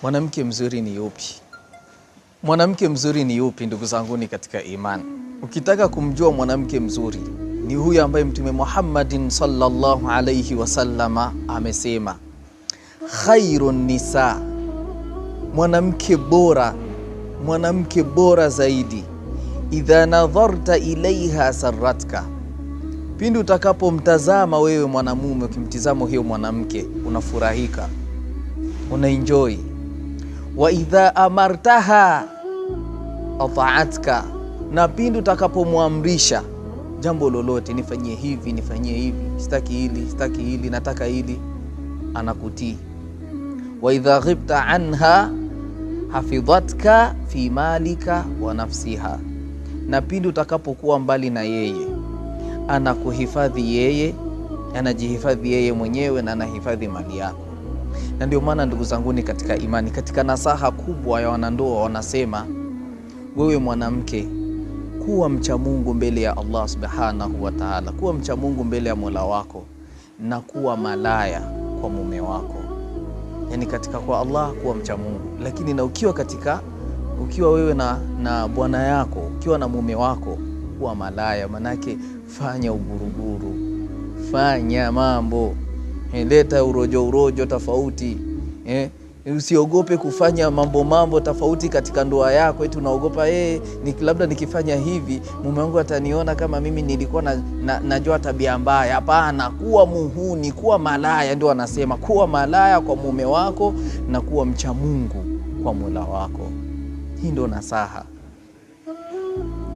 Mwanamke mzuri ni yupi? Mwanamke mzuri ni yupi, ndugu zanguni katika imani? Ukitaka kumjua mwanamke mzuri ni huyu ambaye Mtume Muhammadin sallallahu alayhi wasallama amesema, khairun nisa, mwanamke bora, mwanamke bora zaidi, idha nadharta ilaiha sarratka, pindi utakapomtazama wewe mwanamume, ukimtizama hiyo mwanamke unafurahika, unaenjoy. Wa idha amartaha ata'atka, na pindi utakapomwamrisha jambo lolote, nifanyie hivi, nifanyie hivi, sitaki hili, sitaki hili, nataka hili, anakutii. Wa idha ghibta anha hafidhatka fi malika wa nafsiha, na pindi utakapokuwa mbali na yeye anakuhifadhi yeye, anajihifadhi yeye mwenyewe na anahifadhi mali yako. Na ndio maana ndugu zanguni katika imani, katika nasaha kubwa ya wanandoa wanasema, wewe mwanamke kuwa mcha Mungu mbele ya Allah subhanahu wa ta'ala, kuwa mcha Mungu mbele ya Mola wako na kuwa malaya kwa mume wako. Yani katika kwa Allah kuwa mcha Mungu, lakini na ukiwa katika, ukiwa wewe na bwana yako, ukiwa na mume wako, kuwa malaya. Manake fanya uguruguru, fanya mambo, leta urojo urojo tofauti, usiogope kufanya mambo tofauti katika ndoa yako. Eti unaogopa labda nikifanya hivi mume wangu ataniona kama mimi nilikuwa najua tabia mbaya. Hapana, kuwa muhuni, kuwa malaya. Ndio wanasema kuwa malaya kwa mume wako na kuwa mcha Mungu kwa Mola wako. Hii ndio nasaha.